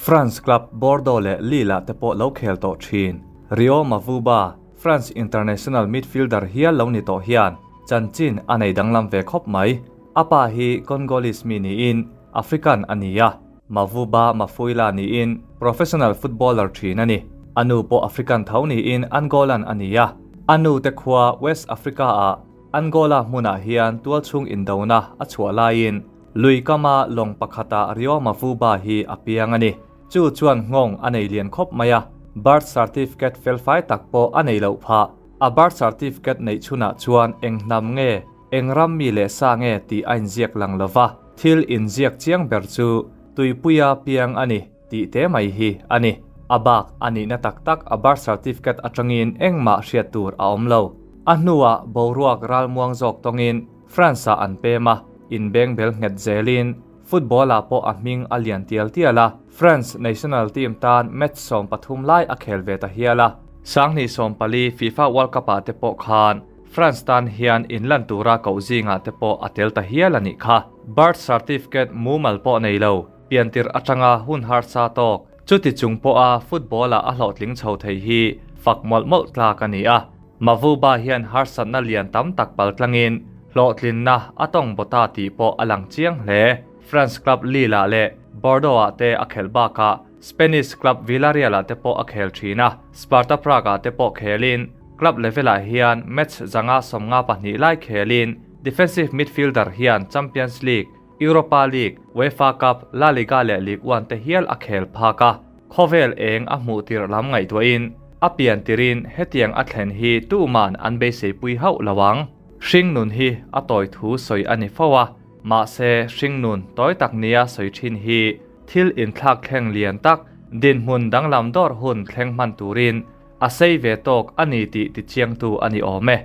France club Bordeaux leh Lille-ah te pawh lo khel tawh thin. Rio Mavuba, France international midfielder hial lo ni tawh hian chanchin a nei danglam ve khawp mai. A pa hi Congolese mi niin African a ni a, Mavuba Mafuila niin professional footballer thin a ni. A nu pawh African tho niin Angolan a ni a, a nu te khua West Africa-ah Angola hmunah hian tualchhung indona a chhuah laiin lui kama lawng pakhata Rio Mavuba hi a piang a ni. Chu chuan nghawng a nei lian khawp mai a, birth certificate felfai tak pawh a nei loh phah. A birth certificate neih chhunah chuan eng hnam nge, eng ram mi leh sa nge tih a inziak lang lo va, thil inziak chiang ber chu tuipuia piang a ni tih te mai hi a ni. A bak a nihna tak tak a birth certificate atangin engmah hriat tur a awm lo. A hnuah boruak ralmuang zawk tawngin France-ah an pem a, inbengbel nghet zelin Football-ah pawh a hming a lian tial tial a, France national team tan match 13 lai a khel ve ta hial a. 2014 FIFA World Cup-ah te pawh khan France tan hian inlan tura koh zingah te pawh a tel ta hial a nih kha. Birth certificate mumal pawh nei lo, piantir atanga hun harsa tawk, chuti chung pawha football-ah a hlawhtling chho thei hi fak mawlh mawlh tlak a ni a. Mavuba hian harsatna lian tam tak pal tlangin hlawhtlinna a tawng bawta tih pawh a lang chiang hle. France club Lille-ah leh Bordeaux-ah te a khelh bakah Spanish club Villarreal-ah te pawh a khel thin a, Sparta Prague-ah te pawh khelin club level-ah hian match 152 lai khelin defensive midfielder hian Champions League, Europa League, UEFA Cup, La Liga leh Ligue 1 te hial a khel phak a. Khawvel eng a hmuh tirh lam ngaihtuahin a pian tirin hetiang a thlen hi tuman an beiseipui hauh lo ang. Hring nun hi a tawi thu sawi a ni fo a, mahse hring nun tawi tak nia sawi thin hi thil inthlak thleng lian tak dinhmun danglam dawr hun thleng hman turin a sei ve tawk a ni tih tichiangtu a ni awm e.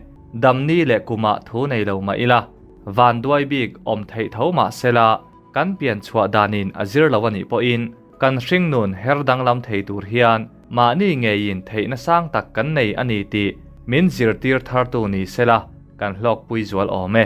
Damni leh kumah thu nei lo mah ila, vanduai bik awm theih tho mah sela kan pian chhuah danin a zir lo a nih pawhin kan hring nun her danglam thei tur hian mahni ngeiin theihna sang tak kan nei a ni tih min zirtir thartu ni sela kan hlawkpui zual awm e.